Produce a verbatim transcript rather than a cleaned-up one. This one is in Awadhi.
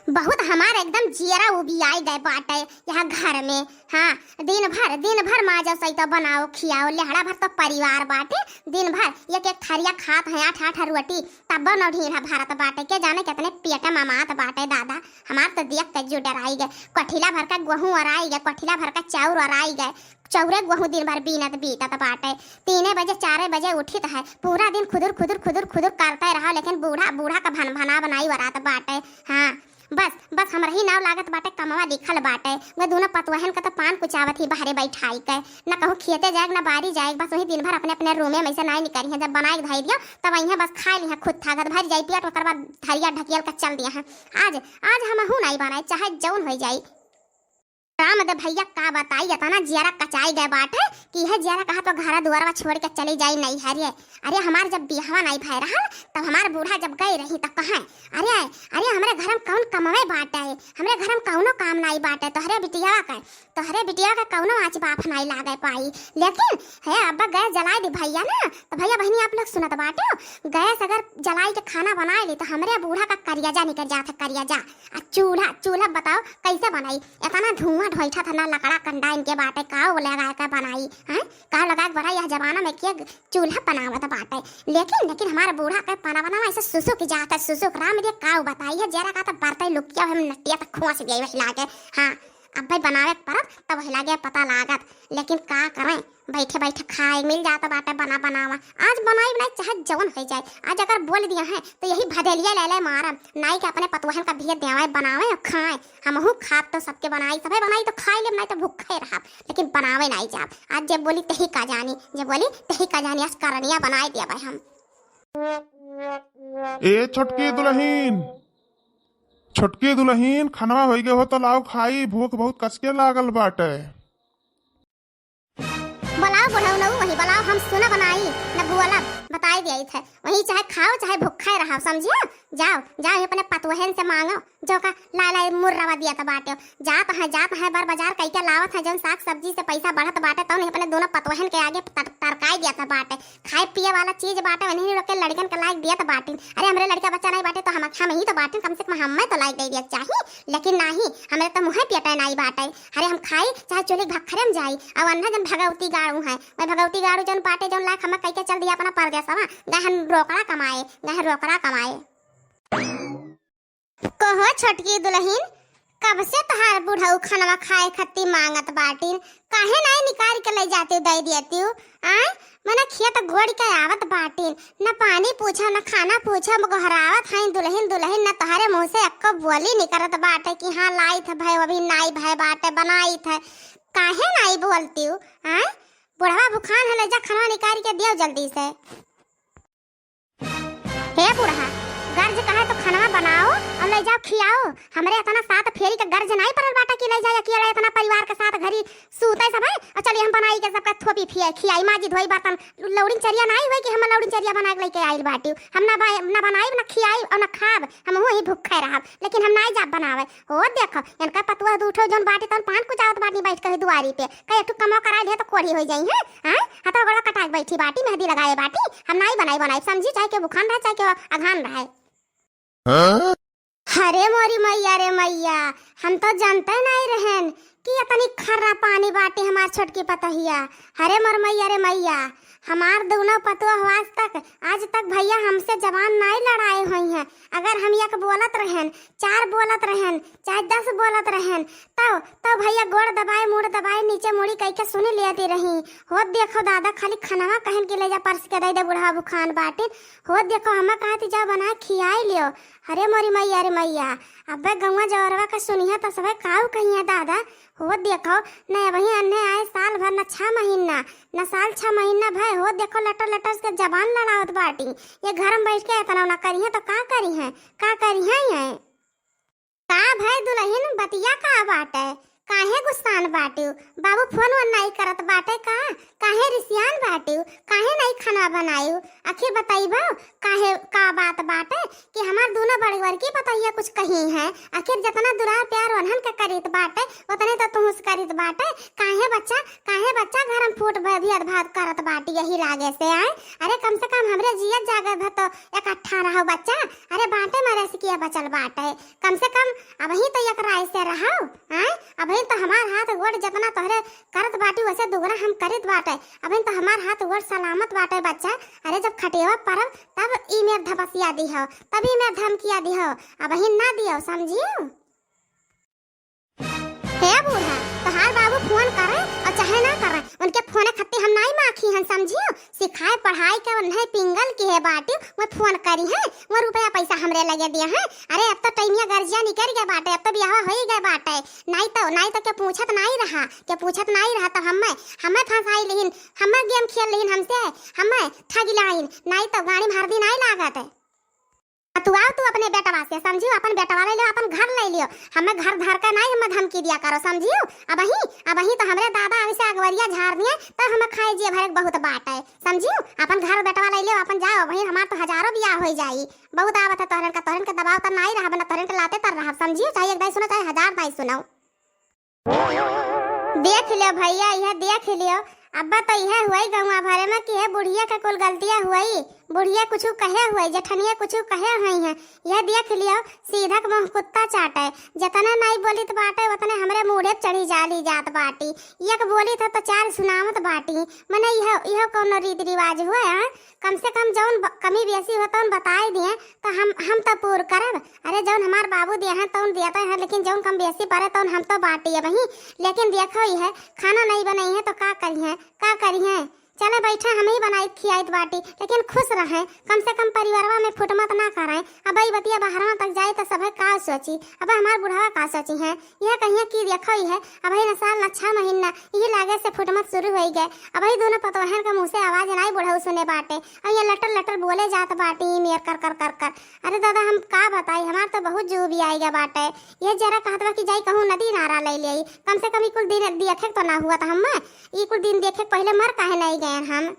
बहुत हमार एकदम जियरा उबियाई गए बाटे यहाँ घर में। हाँ, दिन भर, दिन भर माजो सैतो, बनाओ, खियाओ, लेहड़ा भर तो परिवार बाटे। दिन भर एक एक थरिया खात है, आठ आठ रोटी, तब्बो न ढीढ़ा भरत बाटे। के जाने कितने पेट ममात बाटे दादा। हमार तो देख के जू डराई गए। कोठिला भर का गेहूं अराई गए, कोठिला भर का चाउर अराई गए। चौरे गेहूं दिन भर बीनत बीतत बाटे। तीने बजे, चारे बजे उठित है, पूरा दिन खुदुर खुदुर खुदुर खुदुर करते रहा, लेकिन बूढ़ा, बूढ़ा का भन भना बनाई वरात बाटे। हाँ, बस, बस हमरही नाव लागत बाटे, कमवा लिखल बाटे। वे दोनों पतुअहन का तो पान कुचावत ही बहरे बैठाई के, न कहूँ खेते जाएग, न बारी जाएग, बस वही दिन भर अपने अपने रूमे में से नाई निकरी हैं। जब बनाई के धई दियो, तब वहीं बस खाई ली हैं, खुद थाकत भर जाई पेट, ओकर बाद थरिया ढकियल का चल दिया हैं। आज, आज हमहू नाई बनाई, चाहे जौन हो जाई। राम दे भैया का बताई, इतना जियरा कचाई गए बाटे कि यह जियरा कहा तो घर दुआरवा छोड़ के चली जाई नहीं। अरे, अरे हमार जब बियाहवा नहीं भय रहल, तब हमार बूढ़ा जब गए रही तब कहें, अरे, अरे हमरे घर में कौन कमवे बाटे, हमरे घर में कौनो काम नहीं बाटे, तोहरे बिटिया के, तोहरे बिटिया के कौनो आँच बाफ नहीं लागे पाई। लेकिन हे अब गैस जलाए दी भैया ना, तो भैया बहनी आप लोग सुनत बाटे, गैस अगर जलाई के खाना बनाए ली तो हमरे बूढ़ा का करियाजा निकल जात है, करियाजा। आ चूल्हा, चूल्हा बताओ कैसे बनाई? इतना धुआं ढोइठा था ना, लकड़ा कंडा इनके बाटे, काव लगा के बनाई, हैं? काव लगा के बनाई? यह जमाना में के चूल्हा बनावत बाटे? लेकिन, लेकिन हमारा बूढ़ा के पना बनावा ऐसे सुसुक जाता, सुसुक। राम रे काव बताई है, जरा का तो बरतई लुकिया हम नटिया तक खोस गई वही लागे। हाँ, अब भाई बनावे के परत तब वही लागे पता लागत, लेकिन का करें, बैठे बैठे खाए मिल जात बाटे बना बनावा। आज बनाई बनाई चाहे जवन हो जाए, आज अगर बोल दिया है तो यही भदेलिया ले ले मारम, नाई के अपने पतुहन का भिया देवे बनावे और खाए। हमहू खाब तो सबके बनाई, सभे बनाई तो खाई लेब, नाई तो भूखे रहब, लेकिन बनावे नाई जाब। आज जे बोली तही का जानी, जे बोली तही का जानी, आज करनिया बनाए दिया भाई हम। ए छोटकी दुलहिन, छोटकी दुलहिन, खनवा होई गए हो तो लाओ खाई, भूख बहुत कसके लागल बाटे। बोलाओ बुढ़ऊ नऊ वही बोलाओ, हम सुनब नाई, न बोलब, बताई दिया थे। वही चाहे खाओ चाहे भूखे रहो, समझियो? जाओ, जाओ अपने पतुहन से मांगो, जो का लाई लाई मुर्रवा दिया था बाटे। जात है, जात है, बर बाजार कई के लावत है, जौन साग सब्जी से पैसा बढ़त बाटे, तौन अपने दोनों पतुहन के आगे तर-, तरकाई दिया था बाटे। खाए पिए वाला चीज बाटे, वही लोग के लड़कन के लायक दिया था बाटिन। अरे हमरे लड़का बच्चा नहीं बाटे तो हम, हम ही तो बाटिन, कम से कम हमें तो लायक दे दिया चाहिए, लेकिन नहीं, हमरे तो मुँहे पेटे नहीं बाटे। अरे हम खाई चाहे चूल्ही भखरे में जाई, अब अन्ना जन भगवती गाड़ू है, वह भगवती गाड़ू जौन बाटे, जौन लायक हमें कई के चल दिया अपना परदेसवा, गहन रोकड़ा कमाए, गहन रोकड़ा कमाए। कहो छोटकी दुलहिन, कब से तोहार बुढ़ऊ खनवा खाए खत्ती मांगत बाटिन, काहे नाई निकाल के ले जाती दे देती? आय, मने खेत गोड़ के आवत बाटिन, न पानी पूछो, न खाना पूछो, गोहरावत हैं दुलहिन दुलहिन, न तोहरे मुँह से एक्को बोली निकरत बाटे कि हाँ लाइत है भाई, अभी नाई भाई बाटे बनाइत है, काहे नाई बोलती? आय, बुढ़वा भुखान है, ले जा खनवा निकाल के दियो जल्दी से। हे बूढ़ा, गर्ज कहे तो खनवा बनाओ और ले जाओ खियाओ। हमरे इतना साथ फेरी के गर्ज नाई परल बाटा कि ले जाए अकेले इतना परिवार के साथ घरी सूते सब है और चलिए हम बनाई के सबका थोपी फियाई, खियाई, माजी धोई बर्तन। लौड़िन चरिया नाई हुई कि हम लौड़िन चरिया बना के लेके आइल बाटी। हम ना बा-, ना बनाई, ना खियाई और ना खाब, हम वही भूखे रहब, लेकिन हम नाई जाब बनावे। ओ देखो, इनका पतुआ दू ठो जौन बाटी तौन पान कुचावत बाटी बैठ के दुआरी पे। कहे एक ठो कमवा कराई ले तो कोढ़ी हो जाई है, हैं? हाथ गोड़वा कटाक बैठी बाटी, मेहंदी लगाए बाटी। हम नाई बनाई बनाई, समझी, चाहे के भुखान रहे, चाहे के अघान रहे। हाँ? अरे मोरी मैया रे मैया, हम तो जानते नहीं रहन कि इतनी खर्रा पानी बाटी हमार छोटकी पतहिया। अरे मोर मैया रे मैया, हमार दोनों पतोह आज तक, आज तक भैया हमसे जबान नाई लड़ाए हुई हैं। अगर हम एक बोलत रहन, चार बोलत रहन, चाहे दस बोलत रहन, तब, तब भैया गोड़ दबाए, मुड़ दबाए, नीचे मुड़ी कई के सुनी लेती रही। हो देखो दादा, खाली खनवा कहन के ले जा परस के दे दे बुढ़वा भुखान बाटिन। हो देखो, हमें कहती जा बना खियाई लियो। अरे मोरी मैया रे मैया, अबे गौवा जवरवा के सुनिया तो सबे काऊ कहिया दादा। हो देखो, न अबहीं अन्ने आए साल भर, न छह महीना, न साल छह महीना भय। हो देखो, लटर लटर से जबान लड़ावत बाटी। ये घर में बैठ के इतना ना करिहे तो का करिहे, का करिहे ये? का भय दुलहिन, बतिया का बाटे? काहे गुस्सान बाटिउ, बाबू फोन वोन नाई करत बाटे का? काहे रिसियान बाटिउ? काहे नाई खाना बनाइउ? आखिर बतइबो काहे, का बात बाटे कि हमार दूनो बड़वर की पतोहिया कुछ कही है? आखिर जतना दुलार प्यार ओन्हन के करीत बाटे, ओतने तो तुहूँ से करीत बाटे। काहे बच्चा, काहे बच्चा घर में फूट भ-, भेद भाद करत बाटी यही लागे से, आए? अरे कम से कम हमरे जियत जागत भर तो इकट्ठा रहो बच्चा। अरे बाटे मरे से किया बचल बाटे, कम से कम अबहीं तो एक राय से रहो, आए? अबहीं तो हमार हाथ गोड़ जतना तोहरे करत बाटी वैसे दुगना हम करीत बाटे। अबहीं तो हमार हाथ गोड़ सलामत बाटे बच्चा। अरे जब खटियवा परब तब ई मेर धपसिया दिहो, तब ई मेर धमकिया दिहो, अबहीं ना दियो, समझियो? हे बूढ़ा, तोहार बाबू फोन करे और चाहे ना करे, उनके फोने खत्ती हम नाई माखी हन, समझियो? सिखाए पढ़ाई के उन्हें पिंगल की है बाटी, वो फोन करी है, वो रुपया पैसा हमरे लगे दिया है। अरे अब तो टाइमिया गर्जिया निकल गए बाटे, अब तो बियाह हो ही गए बाटे, नाई तो, नाई तो के पूछत नाई रहा, के पूछत नाई रहा, तब हमें, हमें फंसाई लेहिन, हमें गेम खेल लेहिन हमसे, हमें ठगी लाइन, नाई तो गाड़ी में हरदी नाई लागत है। आ तू आओ, तू अपने बेटवा से समझियो, अपन बेटवा ले लियो, अपन घर ले लियो, हमें घर धर के नाई हमें धमकी दिया करो, समझियो? अबहीं, अबहीं तो हमरे दादा अभी से अगवरिया झाड़ दिए, तो हमें खाए जिए भरे के बहुत बाटे, समझियो? अपन घर बेटवा ले लियो, अपन जाओ, वहीं हमार तो हजारों बियाह हो जाई। बहुत आवत है तोहरन का, तोहरन के दबाव त नाई रहा, बना तोहरन के लाते तर रहा, समझियो? चाहे एक दाई सुनो, चाहे हजार दाई सुनो। देख लियो भैया, यह देख लियो, अब्बा तो यह हुई गौवा भरे में कि यह बुढ़िया के कुल गलतियाँ हुई, बुढ़िया कुछ कहे हुई, जेठनिया कुछ कहे हुई है, यह देख लियो, सीधा के मुँह कुत्ता चाटे, जितने नाई बोलित बाटे उतने हमरे मूढ़े पे चढ़ी जाली जात बाटी, एक बोलित है तो चार सुनावत बाटी, मने यह, यह कौनो रीति रिवाज हुए, हाँ? कम से कम जौन ब-, कमी बेसी हो तौन बताए दिए तो हम, हम तो पूर करब। अरे जौन हमार बाबू दिए हैं तौन दियते हैं, लेकिन जौन कम बेसी पड़े तौन हम तो बाटी अबहीं। लेकिन देखो ही है, खाना नहीं बनाई है तो का करी है, का करी है? चले बैठे हम ही बनाइत खियाइत बाटी, लेकिन खुश रहें, कम से कम परिवारवा में फुटमत ना करें। अब ई बतिया बहरवा तक जाए तो सभे का सोची, अब हमार बुढ़वा का सोची है? यह कहिए कि देखो ही है, अबही न साल न छह महीना, यही लागे से फुटमत शुरू होई गए। अबही दोनों पतोहन के मुँह से आवाज नाई बुढ़ऊ सुने बाटे, और ये लटर लटर बोले जात बाटी मेर कर कर कर कर। अरे दादा, हम का बताई, हमार तो बहुत जू भी आई गया बाटे। ये जरा कहत बा कि जाई कहूँ नदी नारा ले ले, कम से कम ई कुल दिन देखे तो ना हुआ था हम, ई कुल दिन देखे पहले मर काहे नहीं गए हम।